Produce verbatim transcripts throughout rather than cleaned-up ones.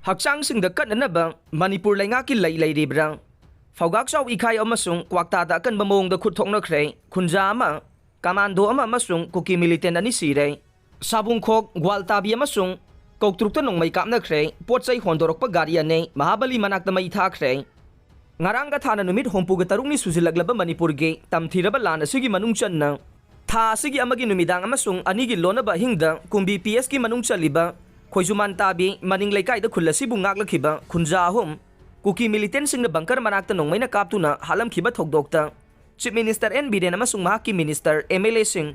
ꯍꯛꯆꯥꯡꯁꯤꯡꯗ ꯀꯠꯅꯅꯕ ꯃꯅꯤꯄꯨꯔ ꯂꯩꯉꯥꯛꯀꯤ ꯂꯩ ꯂꯩꯔꯤꯕ꯭ꯔꯥ? ꯐꯧꯒꯥꯛꯆꯥꯎ ꯏꯈꯥꯏ ꯑꯃꯁꯨꯡ ꯀ꯭ꯋꯥꯛꯇꯥꯗ ꯑꯀꯟꯕ ꯃꯑꯣꯡꯗ ꯈꯨꯠ ꯊꯣꯛꯅꯈ꯭ꯔꯦ꯫ ꯈꯨꯟꯖꯥ ꯑꯃ, ꯀꯃꯥꯟꯗꯣ ꯑꯃ ꯑꯃꯁꯨꯡ ꯀꯨꯀꯤ ꯃꯤꯂꯤꯇꯦꯟ ꯑꯅꯤ ꯁꯤꯔꯦ꯫ ꯁꯥꯕꯨꯡꯈꯣꯛ, ꯒ꯭ꯋꯥꯜꯇꯥꯕꯤ ꯑꯃꯁꯨꯡ ꯀꯧꯇ꯭ꯔꯨꯛꯇ ꯅꯣꯡꯃꯩ ꯀꯥꯞꯅꯈ꯭ꯔꯦ꯫ ꯄꯣꯠ ꯆꯩ ꯍꯣꯟꯗꯣꯔꯛꯄ ꯒꯥꯔꯤ ꯑꯅꯤ ꯃꯍꯥꯕꯂꯤ ꯃꯅꯥꯛꯇ ꯃꯩ ꯊꯥꯈ꯭ꯔꯦ꯫ ꯉꯔꯥꯡꯒ ꯊꯥꯅ ꯅꯨꯃꯤꯠ ꯍꯨꯝꯐꯨꯒ ꯇꯔꯨꯛꯅꯤ ꯁꯨꯖꯤꯜꯂꯛꯂꯕ ꯃꯅꯤꯄꯨꯔꯒꯤ ꯇꯝꯊꯤꯔꯕ ꯂꯥꯟ ꯑꯁꯤꯒꯤ ꯃꯅꯨꯡ ꯆꯟꯅ ꯊꯥ ꯑꯁꯤꯒꯤ ꯑꯃꯒꯤ ꯅꯨꯃꯤꯗꯥꯡ ꯑꯃꯁꯨꯡ ꯑꯅꯤꯒꯤ ꯂꯣꯟꯅꯕ ꯑꯍꯤꯡꯗ ꯀꯨꯝꯕꯤ ꯄꯤ ꯑꯦꯁꯀꯤ ꯃꯅꯨꯡ ꯆꯜꯂꯤꯕ ꯈꯣꯏꯖꯨꯃꯥꯟ ꯇꯥꯕꯤ ꯃꯅꯤꯡ ꯂꯩꯀꯥꯏꯗ ꯈꯨꯜ ꯑꯁꯤꯕꯨ ꯉꯥꯛꯂꯛꯈꯤꯕ ꯈꯨꯟꯖꯥ ꯑꯍꯨꯝ ꯀꯨꯀꯤ ꯃꯤꯂꯤꯇꯦꯟꯁꯤꯡꯅ ꯕꯪꯀꯔ ꯃꯅꯥꯛꯇ ꯅꯣꯡꯃꯩꯅ ꯀꯥꯞꯇꯨꯅ ꯍꯥꯠꯂꯝꯈꯤꯕ ꯊꯧꯗꯣꯛꯇ ꯆꯤꯐ ꯃꯤꯅꯤꯁꯇꯔ ꯑꯦꯟ ꯕꯤꯔꯦꯟ ꯑꯃꯁꯨꯡ ꯃꯍꯥꯛꯀꯤ ꯃꯤꯅꯤꯁꯇꯔ, ꯑꯦꯝ ꯑꯦꯜ ꯑꯦꯁꯤꯡ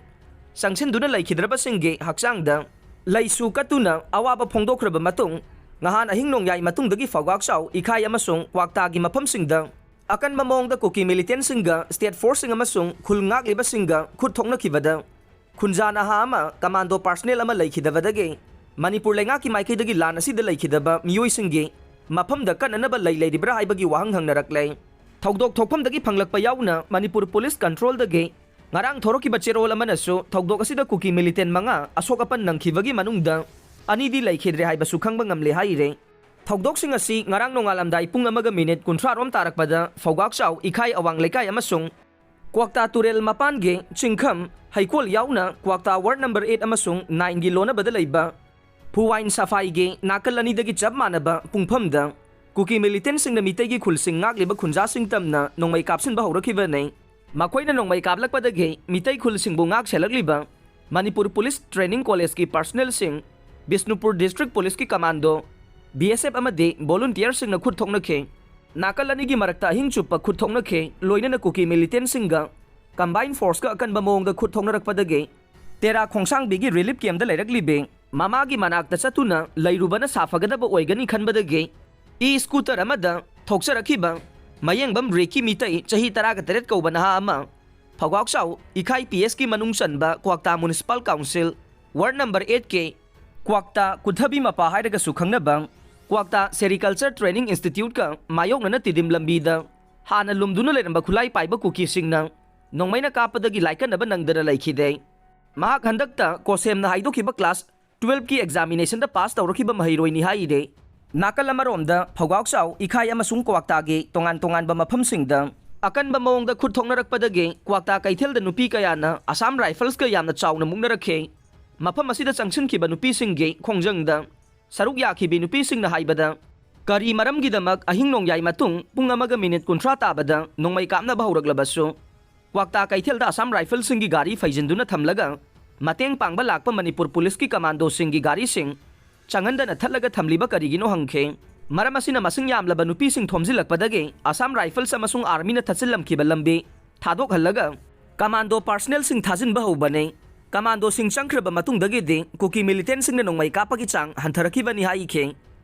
ꯆꯪꯁꯤꯟꯗꯨꯅ ꯂꯩꯈꯤꯗ꯭ꯔꯕꯁꯤꯡꯒꯤ ꯍꯛꯆꯥꯡꯗ ꯂꯩꯁꯨ ꯀꯠꯇꯨꯅ ꯑꯋꯥꯕ ꯐꯣꯡꯗꯣꯛꯈ꯭ꯔꯕ ꯃꯇꯨꯡ, ꯉꯍꯥꯟ ꯑꯍꯤꯡ ꯅꯣꯡꯌꯥꯏ ꯃꯇꯨꯡꯗꯒꯤ ꯐꯧꯒꯥꯛꯆꯥꯎ, ꯏꯈꯥꯏ ꯑꯃꯁꯨꯡ ꯀ꯭ꯋꯥꯛꯇꯥꯒꯤ ꯃꯐꯝꯁꯤꯡꯗ ꯑꯀꯟꯕ ꯃꯑꯣꯡꯗ ꯀꯨꯀꯤ ꯃꯤꯂꯤꯇꯦꯟꯁꯤꯡꯒ ꯁ꯭ꯇꯦꯠ ꯐꯣꯔꯁꯁꯤꯡ ꯑꯃꯁꯨꯡ ꯈꯨꯜ ꯉꯥꯛꯂꯤꯕꯁꯤꯡꯒ ꯈꯨꯠ ꯊꯣꯛꯅꯈꯤꯕꯗ ꯈꯨꯟꯖꯥ ꯅꯍꯥ ꯑꯃ, ꯀꯃꯥꯟꯗꯣ ꯄꯥꯔꯁꯅꯦꯜ ꯑꯃ ꯂꯩꯈꯤꯗꯕꯗꯒꯤ ꯃꯅꯤꯄꯨꯔ ꯂꯩꯉꯥꯛꯀꯤ ꯃꯥꯏꯀꯩꯗꯒꯤ ꯂꯥꯟ ꯑꯁꯤꯗ ꯂꯩꯈꯤꯗꯕ ꯃꯤꯑꯣꯏꯁꯤꯡꯒꯤ ꯃꯐꯝꯗ ꯀꯠꯅꯅꯕ ꯂꯩ ꯂꯩꯔꯤꯕ꯭ꯔꯥ ꯍꯥꯏꯕꯒꯤ ꯋꯥꯍꯪ ꯍꯪꯅꯔꯛꯂꯦ꯫ ꯊꯧꯗꯣꯛ ꯊꯣꯛꯐꯝꯗꯒꯤ ꯐꯪꯂꯛꯄ ꯌꯥꯎꯅ ꯃꯅꯤꯄꯨꯔ ꯄꯨꯂꯤꯁ ꯀꯟꯇ꯭ꯔꯣꯜꯗꯒꯤ ꯉꯔꯥꯡ ꯊꯣꯔꯛꯈꯤꯕ ꯆꯦꯔꯣꯜ ꯑꯃꯅꯁꯨ ꯊꯧꯗꯣꯛ ꯑꯁꯤꯗ ꯀꯨꯀꯤ ꯃꯤꯂꯤꯇꯦꯟ ꯃꯉꯥ ꯑꯁꯣꯛ ꯑꯄꯟ ꯅꯪꯈꯤꯕꯒꯤ ꯃꯅꯨꯡꯗ ꯑꯅꯤꯗꯤ ꯂꯩꯈꯤꯗ꯭ꯔꯦ ꯍꯥꯏꯕꯁꯨ ꯈꯪꯕ ꯉꯝꯂꯦ ꯍꯥꯏꯔꯦ꯫ ꯊꯧꯗꯣꯛꯁꯤꯡ ꯑꯁꯤ ꯉꯔꯥꯡ ꯅꯣꯡꯉꯥꯜꯂꯝꯗꯥꯏ ꯄꯨꯡ ꯑꯃꯒ ꯃꯤꯅꯤꯠ ꯀꯨꯟꯊ꯭ꯔꯥ ꯔꯣꯝ ꯇꯥꯔꯛꯄꯗ ꯐꯧꯒꯥꯛꯆꯥꯎ ꯏꯈꯥꯏ ꯑꯋꯥꯡ ꯂꯩꯀꯥꯏ ꯑꯃꯁꯨꯡ ꯀ꯭ꯋꯥꯛꯇꯥ ꯇꯨꯔꯦꯜ ꯃꯄꯥꯟꯒꯤ ꯆꯤꯡꯈꯝ ꯍꯩꯀꯣꯜ ꯌꯥꯎꯅ ꯀ꯭ꯋꯥꯛꯇꯥ ꯋꯥꯔꯗ ꯅꯝꯕꯔ ꯑꯩꯠ ꯑꯃꯁꯨꯡ ꯅꯥꯏꯟꯒꯤ ꯂꯣꯟꯅꯕꯗ ꯂꯩꯕ ꯐꯨꯋꯥꯏꯟ ꯁꯐꯥꯏꯒꯤ ꯅꯥꯀꯜ ꯑꯅꯤꯗꯒꯤ ꯆꯞ ꯃꯥꯟꯅꯕ ꯄꯨꯡꯐꯝꯗ ꯀꯨꯀꯤ ꯃꯤꯂꯤꯇꯦꯟꯁꯤꯡꯅ ꯃꯤꯇꯩꯒꯤ ꯈꯨꯜꯁꯤꯡ ꯉꯥꯛꯂꯤꯕ ꯈꯨꯟꯖꯥꯁꯤꯡ ꯇꯝꯅ ꯅꯣꯡꯃꯩ ꯀꯥꯞꯁꯤꯟꯕ ꯍꯧꯔꯛꯈꯤꯕꯅꯤ꯫ ꯃꯈꯣꯏꯅ ꯅꯣꯡꯃꯩ ꯀꯥꯞꯂꯛꯄꯗꯒꯤ ꯃꯤꯇꯩ ꯈꯨꯜꯁꯤꯡꯕꯨ ꯉꯥꯛ ꯁꯦꯜꯂꯛꯂꯤꯕ ꯃꯅꯤꯄꯨꯔ ꯄꯨꯂꯤꯁ ꯇ꯭ꯔꯦꯅꯤꯡ ꯀꯣꯂꯦꯖꯀꯤ ꯄꯥꯔꯁꯅꯦꯜꯁꯤꯡ, ꯕꯤꯁꯅꯨꯄꯨꯔ ꯗꯤꯁꯇ꯭ꯔꯤꯛ ꯄꯨꯂꯤꯁꯀꯤ ꯀꯃꯥꯟꯗꯣ, ꯕꯤ ꯑꯦꯁ ꯑꯦꯐ ꯑꯃꯗꯤ ꯚꯣꯂꯨꯟꯇꯤꯌꯔꯁꯤꯡꯅ ꯈꯨꯠ ꯊꯣꯛꯅꯈꯤ꯫ ꯅꯥꯀꯜ ꯑꯅꯤꯒꯤ ꯃꯔꯛꯇ ꯑꯍꯤꯡ ꯆꯨꯞꯄ ꯈꯨꯠ ꯊꯣꯛꯅꯈꯤ, ꯂꯣꯏꯅꯅ ꯀꯨꯀꯤ ꯃꯤꯂꯤꯇꯦꯟꯁꯤꯡꯒ ꯀꯝꯕꯥꯏꯟ ꯐꯣꯔꯁꯀ ꯑꯀꯟꯕ ꯃꯑꯣꯡꯗ ꯈꯨꯠ ꯊꯣꯛꯅꯔꯛꯄꯗꯒꯤ ꯇꯦꯔꯥ ꯈꯣꯡꯁꯥꯡꯕꯤꯒꯤ ꯔꯤꯂꯤꯐ ꯀꯦꯝꯞꯇ ꯂꯩꯔꯛꯂꯤꯕꯤ ꯃꯃꯥꯒꯤ ꯃꯅꯥꯛꯇ ꯆꯠꯇꯨꯅ ꯂꯩꯔꯨꯕꯅ ꯁꯥꯐꯒꯗꯕ ꯑꯣꯏꯒꯅꯤ ꯈꯟꯕꯗꯒꯤ ꯏ ꯁ꯭ꯀꯨꯇꯔ ꯑꯃꯗ ꯊꯣꯛꯆꯔꯛꯈꯤꯕ ꯃꯌꯦꯡꯕꯝ ꯔꯦꯀꯤ ꯃꯤꯇꯩ ꯆꯍꯤ ꯇꯔꯥꯒ ꯇꯔꯦꯠ ꯀꯧꯕ ꯅꯍꯥ ꯑꯃ ꯐꯧꯒꯥꯛꯆꯥꯎ ꯏꯈꯥꯏ ꯄꯤ ꯑꯦꯁꯀꯤ ꯃꯅꯨꯡ ꯆꯟꯕ ꯀ꯭ꯋꯥꯛꯇꯥ ꯃꯨꯅꯤꯁꯤꯄꯥꯜ ꯀꯥꯎꯟꯁꯤꯜ ꯋꯥꯔꯗ ꯅꯝꯕꯔ ꯑꯩꯠꯀꯤ ꯀ꯭ꯋꯥꯛꯇꯥ ꯀꯨꯊꯕꯤ ꯃꯄꯥ ꯍꯥꯏꯔꯒꯁꯨ ꯈꯪꯅꯕ ꯀ꯭ꯋꯥꯛꯇꯥ ꯁꯦꯔꯤꯀꯜꯆꯔ ꯇ꯭ꯔꯦꯅꯤꯡ ꯏꯟꯁꯇꯤꯇ꯭ꯌꯨꯠꯀ ꯃꯥꯌꯣꯛꯅꯅ ꯇꯤꯗꯤꯝ ꯂꯝꯕꯤꯗ ꯍꯥꯟꯅ ꯂꯨꯝꯗꯨꯅ ꯂꯩꯔꯝꯕ ꯈꯨꯠꯂꯥꯏ ꯄꯥꯏꯕ ꯀꯨꯀꯤꯁꯤꯡꯅ ꯅꯣꯡꯃꯩꯅ ꯀꯥꯞꯄꯗꯒꯤ ꯂꯥꯏꯀꯠꯅꯕ ꯅꯪꯗꯅ ꯂꯩꯈꯤꯗꯦ꯫ ꯃꯍꯥꯛ ꯍꯟꯗꯛꯇ ꯀꯣꯁꯦꯝꯅ ꯍꯥꯏꯗꯣꯛꯈꯤꯕ ꯀ꯭ꯂꯥꯁ ꯇꯨꯋꯦꯜꯐꯀꯤ ꯑꯦꯛꯖꯥꯃꯤꯅꯦꯁꯟꯗ ꯄꯥꯁ ꯇꯧꯔꯛꯈꯤꯕ ꯃꯍꯩꯔꯣꯏꯅꯤ ꯍꯥꯏꯔꯦ꯫ ꯅꯥꯀꯜ ꯑꯃꯔꯣꯝꯗ ꯐꯧꯒꯥꯎꯆꯥꯎ, ꯏꯈꯥꯏ ꯑꯃꯁꯨꯡ ꯀ꯭ꯋꯥꯛꯇꯥꯒꯤ ꯇꯣꯉꯥꯟ ꯇꯣꯉꯥꯟꯕ ꯃꯐꯝꯁꯤꯡꯗ ꯑꯀꯟꯕ ꯃꯑꯣꯡꯗ ꯈꯨꯠ ꯊꯣꯛꯅꯔꯛꯄꯗꯒꯤ ꯀ꯭ꯋꯥꯛꯇꯥ ꯀꯩꯊꯦꯜꯗ ꯅꯨꯄꯤ ꯀꯌꯥꯅ ꯑꯁꯥꯝ ꯔꯥꯏꯐꯜꯁꯀ ꯌꯥꯝꯅ ꯆꯥꯎꯅ ꯃꯨꯛꯅꯔꯛꯈꯤ꯫ ꯃꯐꯝ ꯑꯁꯤꯗ ꯆꯪꯁꯤꯟꯈꯤꯕ ꯅꯨꯄꯤꯁꯤꯡꯒꯤ ꯈꯣꯡꯖꯪꯗ ꯁꯔꯨꯛ ꯌꯥꯈꯤꯕꯤ ꯅꯨꯄꯤꯁꯤꯡꯅ ꯍꯥꯏꯕꯗ, ꯀꯔꯤ ꯃꯔꯝꯒꯤꯗꯃꯛ ꯑꯍꯤꯡ ꯅꯣꯡꯌꯥꯏ ꯃꯇꯨꯡ ꯄꯨꯡ ꯑꯃꯒ ꯃꯤꯅꯤꯠ ꯀꯨꯟꯊ꯭ꯔꯥ ꯇꯥꯕꯗ ꯅꯣꯡꯃꯩ ꯀꯥꯞꯅꯕ ꯍꯧꯔꯛꯂꯕꯁꯨ, ꯀ꯭ꯋꯥꯛꯇꯥ ꯀꯩꯊꯦꯜꯗ ꯑꯁꯥꯝ ꯔꯥꯏꯐꯜꯁꯤꯡꯒꯤ ꯒꯥꯔꯤ ꯐꯩꯖꯤꯟꯗꯨꯅ ꯊꯝꯂꯒ ꯃꯇꯦꯡ ꯄꯥꯡꯕ ꯂꯥꯛꯄ ꯃꯅꯤꯄꯨꯔ ꯄꯨꯂꯤꯁꯀꯤ ꯀꯃꯥꯟꯗꯣꯁꯤꯡꯒꯤ ꯒꯥꯔꯤꯁꯤꯡ ꯆꯪꯍꯟꯗꯅ ꯊꯠꯂꯒ ꯊꯝꯂꯤꯕ ꯀꯔꯤꯒꯤꯅꯣ ꯍꯪꯈꯤ꯫ ꯃꯔꯝ ꯑꯁꯤꯅ ꯃꯁꯤꯡ ꯌꯥꯝꯂꯕ ꯅꯨꯄꯤꯁꯤꯡ ꯊꯣꯝꯖꯤꯜꯂꯛꯄꯗꯒꯤ ꯑꯁꯥꯝ ꯔꯥꯏꯐꯜꯁ ꯑꯃꯁꯨꯡ ꯑꯥꯔꯃꯤꯅ ꯊꯠꯆꯤꯜꯂꯝꯈꯤꯕ ꯂꯝꯕꯤ ꯊꯥꯗꯣꯛꯍꯜꯂꯒ ꯀꯃꯥꯟꯗꯣ ꯄꯥꯔꯁꯅꯦꯜꯁꯤꯡ ꯊꯥꯖꯤꯟꯕ ꯍꯧꯕꯅꯤ꯫ ꯀꯃꯥꯟꯗꯣꯁꯤꯡ ꯆꯪꯈ꯭ꯔꯕ ꯃꯇꯨꯡꯗꯒꯤꯗꯤ ꯀꯨꯀꯤ ꯃꯤꯂꯤꯇꯦꯟꯁꯤꯡꯅ ꯅꯣꯡꯃꯩ ꯀꯥꯞꯄꯒꯤ ꯆꯥꯡ ꯍꯟꯊꯔꯛꯈꯤꯕꯅꯤ ꯍꯥꯏꯈꯤ꯫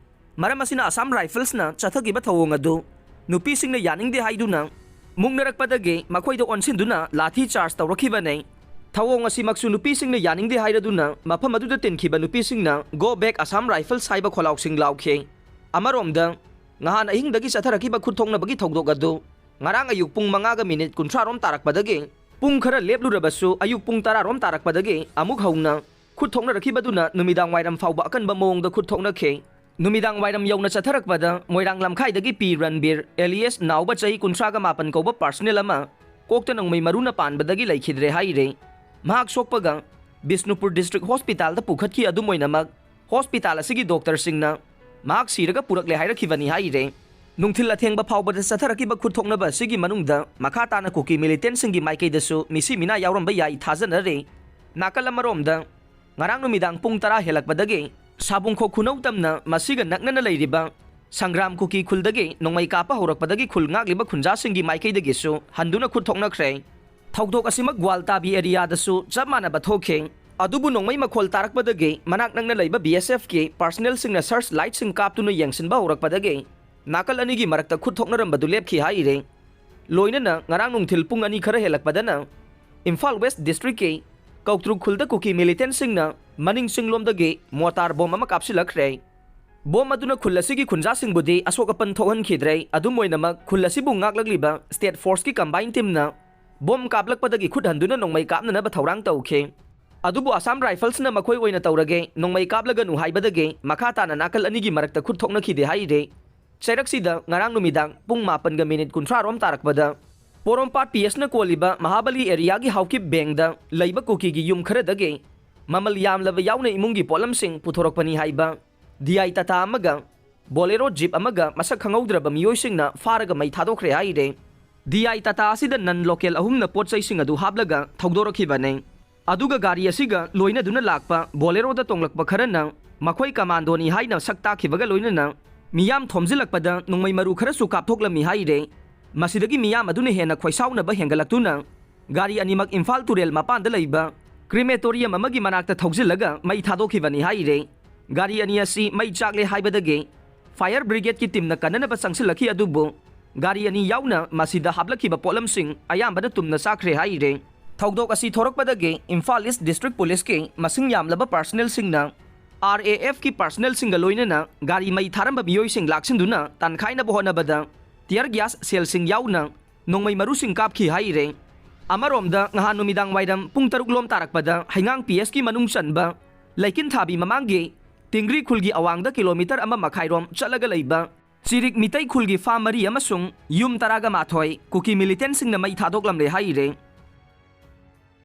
ꯃꯔꯝ ꯑꯁꯤꯅ ꯑꯁꯥꯝ ꯔꯥꯏꯐꯜꯁꯅ ꯆꯠꯊꯈꯤꯕ ꯊꯧꯑꯣꯡ ꯑꯗꯨ ꯅꯨꯄꯤꯁꯤꯡꯅ ꯌꯥꯅꯤꯡꯗꯦ ꯍꯥꯏꯗꯨꯅ ꯃꯨꯛꯅꯔꯛꯄꯗꯒꯤ ꯃꯈꯣꯏꯗ ꯑꯣꯟꯁꯤꯟꯗꯨꯅ ꯂꯥꯊꯤ ꯆꯥꯔꯖ ꯇꯧꯔꯛꯈꯤꯕꯅꯤ꯫ ꯊꯧꯑꯣꯡ ꯑꯁꯤꯃꯛꯁꯨ ꯅꯨꯄꯤꯁꯤꯡꯅ ꯌꯥꯅꯤꯡꯗꯦ ꯍꯥꯏꯔꯗꯨꯅ ꯃꯐꯝ ꯑꯗꯨꯗ ꯇꯤꯟꯈꯤꯕ ꯅꯨꯄꯤꯁꯤꯡꯅ "Go back Assam Rifles" ꯍꯥꯏꯕ ꯈꯣꯜꯂꯥꯎꯁꯤꯡ ꯂꯥꯎꯈꯤ꯫ ꯑꯃꯔꯣꯝꯗ, ꯉꯍꯥꯟ ꯑꯍꯤꯡꯗꯒꯤ ꯆꯠꯊꯔꯛꯈꯤꯕ ꯈꯨꯠ ꯊꯣꯛꯅꯕꯒꯤ ꯊꯧꯗꯣꯛ ꯑꯗꯨ ꯉꯔꯥꯡ ꯑꯌꯨꯛ ꯄꯨꯡ ꯃꯉꯥꯒ ꯃꯤꯅꯤꯠ ꯀꯨꯟꯊ꯭ꯔꯥ ꯔꯣꯝ ꯇꯥꯔꯛꯄꯗꯒꯤ ꯄꯨꯡ ꯈꯔ ꯂꯦꯞꯂꯨꯔꯕꯁꯨ ꯑꯌꯨꯛ ꯄꯨꯡ ꯇꯔꯥ ꯔꯣꯝ ꯇꯥꯔꯛꯄꯗꯒꯤ ꯑꯃꯨꯛ ꯍꯧꯅ ꯈꯨꯠ ꯊꯣꯛꯅꯔꯛꯈꯤꯕꯗꯨꯅ ꯅꯨꯃꯤꯗꯥꯡ ꯋꯥꯏꯔꯝ ꯐꯥꯎꯕ ꯑꯀꯟꯕ ꯃꯑꯣꯡꯗ ꯈꯨꯠ ꯊꯣꯛꯅꯈꯤ꯫ ꯅꯨꯃꯤꯗꯥꯡ ꯋꯥꯏꯔꯝ ꯌꯧꯅ ꯆꯠꯊꯔꯛꯄꯗ ꯃꯣꯏꯔꯥꯡ ꯂꯝꯈꯥꯏꯗꯒꯤ ꯄꯤ ꯔꯟꯕꯤꯔ ꯑꯦꯂꯤꯌꯥꯁ ꯅꯥꯎꯕ, ꯆꯍꯤ ꯀꯨꯟꯊ꯭ꯔꯥꯒ ꯃꯥꯄꯟ ꯀꯧꯕ ꯄꯥꯔꯁꯅꯦꯜ ꯑꯃ ꯀꯣꯛꯇ ꯅꯣꯡꯃꯩ ꯃꯔꯨꯅ ꯄꯥꯟꯕꯗꯒꯤ ꯂꯩꯈꯤꯗ꯭ꯔꯦ ꯍꯥꯏꯔꯦ꯫ ꯃꯍꯥꯛ ꯁꯣꯛꯄꯒ ꯕꯤꯁꯅꯨꯄꯨꯔ ꯗꯤꯁꯇ꯭ꯔꯤꯛ ꯍꯣꯁꯄꯤꯇꯥꯜꯗ ꯄꯨꯈꯠꯈꯤ꯫ ꯑꯗꯨꯝ ꯑꯣꯏꯅꯃꯛ, ꯍꯣꯁꯄꯤꯇꯥꯜ ꯑꯁꯤꯒꯤ ꯗꯣꯛꯇꯔꯁꯤꯡꯅ ꯃꯍꯥꯛ ꯁꯤꯔꯒ ꯄꯨꯔꯛꯂꯦ ꯍꯥꯏꯔꯛꯈꯤꯕꯅꯤ ꯍꯥꯏꯔꯦ꯫ ꯅꯨꯡꯊꯤꯜ ꯑꯊꯦꯡꯕ ꯐꯥꯎꯕꯗ ꯆꯠꯊꯔꯛꯈꯤꯕ ꯈꯨꯠ ꯊꯣꯛꯅꯕ ꯑꯁꯤꯒꯤ ꯃꯅꯨꯡꯗ ꯃꯈꯥ ꯇꯥꯅ ꯀꯨꯀꯤ ꯃꯤꯂꯤꯇꯦꯟꯁꯤꯡꯒꯤ ꯃꯥꯏꯀꯩꯗꯁꯨ ꯃꯤꯁꯤ ꯃꯤꯅꯥ ꯌꯥꯎꯔꯝꯕ ꯌꯥꯏ ꯊꯥꯖꯅꯔꯦ꯫ ꯅꯥꯀꯜ ꯑꯃꯔꯣꯝꯗ, ꯉꯔꯥꯡ ꯅꯨꯃꯤꯗꯥꯡ ꯄꯨꯡ ꯇꯔꯥ ꯍꯦꯜꯂꯛꯄꯗꯒꯤ ꯁꯥꯕꯨꯡꯈꯣꯛ ꯈꯨꯅꯧ ꯇꯝꯅ ꯃꯁꯤꯒ ꯅꯛꯅꯅ ꯂꯩꯔꯤꯕ ꯁꯪꯒ꯭ꯔꯥꯝ ꯀꯨꯀꯤ ꯈꯨꯜꯗꯒꯤ ꯅꯣꯡꯃꯩ ꯀꯥꯞꯄ ꯍꯧꯔꯛꯄꯗꯒꯤ ꯈꯨꯜ ꯉꯥꯛꯂꯤꯕ ꯈꯨꯟꯖꯥꯁꯤꯡꯒꯤ ꯃꯥꯏꯀꯩꯗꯒꯤꯁꯨ ꯍꯟꯗꯨꯅ ꯈꯨꯠ ꯊꯣꯛꯅꯈ꯭ꯔꯦ꯫ ꯊꯧꯗꯣꯛ ꯑꯁꯤꯃꯛ ꯒ꯭ꯋꯥꯜꯇꯥꯕꯤ ꯑꯦꯔꯤꯌꯥꯗꯁꯨ ꯆꯞ ꯃꯥꯟꯅꯕ ꯊꯣꯛꯈꯤ꯫ ꯑꯗꯨꯕꯨ ꯅꯣꯡꯃꯩ ꯃꯈꯣꯜ ꯇꯥꯔꯛꯄꯗꯒꯤ ꯃꯅꯥꯛ ꯅꯛꯅ ꯂꯩꯕ ꯕꯤ ꯑꯦꯁ ꯑꯦꯐꯀꯤ ꯄꯥꯔꯁꯅꯦꯜꯁꯤꯡꯅ ꯁꯔꯆ ꯂꯥꯏꯠꯁꯤꯡ ꯀꯥꯞꯇꯨꯅ ꯌꯦꯡꯁꯤꯟꯕ ꯍꯧꯔꯛꯄꯗꯒꯤ ꯅꯥꯀꯜ ꯑꯅꯤꯒꯤ ꯃꯔꯛꯇ ꯈꯨꯠ ꯊꯣꯛꯅꯔꯝꯕꯗꯨ ꯂꯦꯞꯈꯤ ꯍꯥꯏꯔꯤ꯫ ꯂꯣꯏꯅꯅ ꯉꯔꯥꯡ ꯅꯨꯡꯊꯤꯜ ꯄꯨꯡ ꯑꯅꯤ ꯈꯔ ꯍꯦꯜꯂꯛꯄꯗꯅ ꯏꯝꯐꯥꯜ ꯋꯦꯁ ꯗꯤꯁꯇ꯭ꯔꯤꯛꯀꯤ ꯀꯧꯇ꯭ꯔꯨꯛ ꯈꯨꯜꯗ ꯀꯨꯀꯤ ꯃꯤꯂꯤꯇꯦꯟꯁꯤꯡꯅ ꯃꯅꯤꯡ ꯆꯤꯡꯂꯣꯝꯗꯒꯤ ꯃꯣꯇꯥꯔ ꯕꯣꯝ ꯑꯃ ꯀꯥꯞꯁꯤꯜꯂꯛꯈ꯭ꯔꯦ꯫ ꯕꯣꯝ ꯑꯗꯨꯅ ꯈꯨꯜ ꯑꯁꯤꯒꯤ ꯈꯨꯟꯖꯥꯁꯤꯡꯕꯨꯗꯤ ꯑꯁꯣꯛ ꯑꯄꯟ ꯊꯣꯛꯍꯟꯈꯤꯗ꯭ꯔꯦ꯫ ꯑꯗꯨꯝ ꯑꯣꯏꯅꯃꯛ, ꯈꯨꯜ ꯑꯁꯤꯕꯨ ꯉꯥꯛꯂꯛꯂꯤꯕ ꯁ꯭ꯇꯦꯠ ꯐꯣꯔꯁꯀꯤ ꯀꯝꯕꯥꯏꯟ ꯇꯤꯝꯅ ꯕꯣꯝ ꯀꯥꯞꯂꯛꯄꯗꯒꯤ ꯈꯨꯠ ꯍꯟꯗꯨꯅ ꯅꯣꯡꯃꯩ ꯀꯥꯞꯅꯅꯕ ꯊꯧꯔꯥꯡ ꯇꯧꯈꯤ꯫ ꯑꯗꯨꯕꯨ ꯑꯁꯥꯝ ꯔꯥꯏꯐꯜꯁꯅ ꯃꯈꯣꯏ ꯑꯣꯏꯅ ꯇꯧꯔꯒꯦ, ꯅꯣꯡꯃꯩ ꯀꯥꯞꯂꯒꯅꯨ ꯍꯥꯏꯕꯗꯒꯤ ꯃꯈꯥ ꯇꯥꯅ ꯅꯥꯀꯜ ꯑꯅꯤꯒꯤ ꯃꯔꯛꯇ ꯈꯨꯠ ꯊꯣꯛꯅꯈꯤꯗꯦ ꯍꯥꯏꯔꯦ꯫ ꯆꯩꯔꯛꯁꯤꯗ ꯉꯔꯥꯡ ꯅꯨꯃꯤꯗꯥꯡ ꯄꯨꯡ ꯃꯥꯄꯟꯒ ꯃꯤꯅꯤꯠ ꯀꯨꯟꯊ꯭ꯔꯥ ꯔꯣꯝ ꯇꯥꯔꯛꯄꯗ ꯄꯣꯔꯣꯝꯄꯥꯠ ꯄꯤ ꯑꯦꯁꯅ ꯀꯣꯜꯂꯤꯕ ꯃꯍꯥꯕꯂꯤ ꯑꯦꯔꯤꯌꯥꯒꯤ ꯍꯥꯎꯀꯤꯞ ꯕꯦꯡꯗ ꯂꯩꯕ ꯀꯨꯀꯤꯒꯤ ꯌꯨꯝ ꯈꯔꯗꯒꯤ ꯃꯃꯜ ꯌꯥꯝꯂꯕ ꯌꯥꯎꯅ ꯏꯃꯨꯡꯒꯤ ꯄꯣꯠꯂꯝꯁꯤꯡ ꯄꯨꯊꯣꯔꯛꯄꯅꯤ ꯍꯥꯏꯕ ꯗꯤ ꯑꯥꯏ ꯇꯥꯇꯥ ꯑꯃꯒ ꯕꯣꯂꯦꯔꯣ ꯖꯤꯞ ꯑꯃꯒ ꯃꯁꯛ ꯈꯪꯍꯧꯗ꯭ꯔꯕ ꯃꯤꯑꯣꯏꯁꯤꯡꯅ ꯐꯥꯔꯒ ꯃꯩ ꯊꯥꯗꯣꯛꯈ꯭ꯔꯦ ꯍꯥꯏꯔꯦ꯫ ꯗꯤ ꯑꯥꯏ ꯇꯥꯇꯥ ꯑꯁꯤꯗ ꯅꯟ ꯂꯣꯀꯦꯜ ꯑꯍꯨꯝꯅ ꯄꯣꯠ ꯆꯩꯁꯤꯡ ꯑꯗꯨ ꯍꯥꯞꯂꯒ ꯊꯧꯗꯣꯔꯛꯈꯤꯕꯅꯤ꯫ ꯑꯗꯨꯒ ꯒꯥꯔꯤ ꯑꯁꯤꯒ ꯂꯣꯏꯅꯗꯨꯅ ꯂꯥꯛꯄ ꯕꯣꯂꯦꯔꯣꯗ ꯇꯣꯡꯂꯛꯄ ꯈꯔꯅ ꯃꯈꯣꯏ ꯀꯃꯥꯟꯗꯣꯅꯤ ꯍꯥꯏꯅ ꯁꯛ ꯇꯥꯛꯈꯤꯕꯒ ꯂꯣꯏꯅꯅ ꯃꯤꯌꯥꯝ ꯊꯣꯝꯖꯤꯜꯂꯛꯄꯗ ꯅꯣꯡꯃꯩ ꯃꯔꯨ ꯈꯔꯁꯨ ꯀꯥꯞꯊꯣꯛꯂꯝꯃꯤ ꯍꯥꯏꯔꯦ꯫ ꯃꯁꯤꯗꯒꯤ ꯃꯤꯌꯥꯝ ꯑꯗꯨꯅ ꯍꯦꯟꯅ ꯈꯣꯏꯁꯥꯎꯅꯕ ꯍꯦꯟꯒꯠꯂꯛꯇꯨꯅ ꯒꯥꯔꯤ ꯑꯅꯤꯃꯛ ꯏꯝꯐꯥꯜ ꯇꯨꯔꯦꯜ ꯃꯄꯥꯟꯗ ꯂꯩꯕ ꯀ꯭ꯔꯤꯃꯦꯇꯣꯔꯤꯌꯝ ꯑꯃꯒꯤ ꯃꯅꯥꯛꯇ ꯊꯧꯖꯤꯜꯂꯒ ꯃꯩ ꯊꯥꯗꯣꯛꯈꯤꯕꯅꯤ ꯍꯥꯏꯔꯦ꯫ ꯒꯥꯔꯤ ꯑꯅꯤ ꯑꯁꯤ ꯃꯩ ꯆꯥꯛꯂꯦ ꯍꯥꯏꯕꯗꯒꯤ ꯐꯥꯌꯔ ꯕ꯭ꯔꯤꯒꯦꯗꯀꯤ ꯇꯤꯝꯅ ꯀꯟꯅꯅꯕ ꯆꯪꯁꯤꯜꯂꯛꯈꯤ, ꯑꯗꯨꯕꯨ ꯒꯥꯔꯤ ꯑꯅꯤ ꯌꯥꯎꯅ ꯃꯁꯤꯗ ꯍꯥꯞꯂꯛꯈꯤꯕ ꯄꯣꯠꯂꯝꯁꯤꯡ ꯑꯌꯥꯝꯕꯅ ꯇꯨꯝꯅ ꯆꯥꯛꯈ꯭ꯔꯦ ꯍꯥꯏꯔꯦ꯫ ꯊꯧꯗꯣꯛ ꯑꯁꯤ ꯊꯣꯔꯛꯄꯗꯒꯤ ꯏꯝꯐꯥꯜ ꯏꯁ ꯗꯤꯁꯇ꯭ꯔꯤꯛ ꯄꯨꯂꯤꯁꯀꯤ ꯃꯁꯤꯡ ꯌꯥꯝꯂꯕ ꯄꯥꯔꯁꯅꯦꯜꯁꯤꯡꯅ ꯑꯥꯔ ꯑꯦ ꯑꯦꯐꯀꯤ ꯄꯥꯔꯁꯅꯦꯜꯁꯤꯡꯒ ꯂꯣꯏꯅꯅ ꯒꯥꯔꯤ ꯃꯩ ꯊꯥꯔꯝꯕ ꯃꯤꯑꯣꯏꯁꯤꯡ ꯂꯥꯛꯁꯤꯟꯗꯨꯅ ꯇꯥꯟꯈꯥꯏꯅꯕ ꯍꯣꯠꯅꯕꯗ ꯇꯤꯌꯔ ꯒ꯭ꯌꯥꯁ ꯁꯦꯜꯁꯤꯡ ꯌꯥꯎꯅ ꯅꯣꯡꯃꯩ ꯃꯔꯨꯁꯤꯡ ꯀꯥꯞꯈꯤ ꯍꯥꯏꯔꯦ꯫ ꯑꯃꯔꯣꯝꯗ ꯉꯍꯥꯟ ꯅꯨꯃꯤꯗꯥꯡ ꯋꯥꯏꯔꯝ ꯄꯨꯡ ꯇꯔꯨꯛ ꯂꯣꯝ ꯇꯥꯔꯛꯄꯗ ꯍꯩꯉꯥꯡ ꯄꯤ ꯑꯦꯁꯀꯤ ꯃꯅꯨꯡ ꯆꯟꯕ ꯂꯩꯀꯤꯟꯊꯥꯕꯤ ꯃꯃꯥꯡꯒꯤ ꯇꯤꯡꯒ꯭ꯔꯤ ꯈꯨꯜꯒꯤ ꯑꯋꯥꯡꯗ ꯀꯤꯂꯣꯃꯤꯇꯔ ꯑꯃ ꯃꯈꯥꯏꯔꯣꯝ ꯆꯠꯂꯒ ꯂꯩꯕ ꯆꯤꯔꯤꯛ ꯃꯤꯇꯩ ꯈꯨꯜꯒꯤ ꯐꯥꯝ ꯃꯔꯤ ꯑꯃꯁꯨꯡ ꯌꯨꯝ ꯇꯔꯥꯒ ꯃꯥꯊꯣꯏ ꯀꯨꯀꯤ ꯃꯤꯂꯤꯇꯦꯟꯁꯤꯡꯅ ꯃꯩ ꯊꯥꯗꯣꯛꯂꯝꯂꯦ ꯍꯥꯏꯔꯦ꯫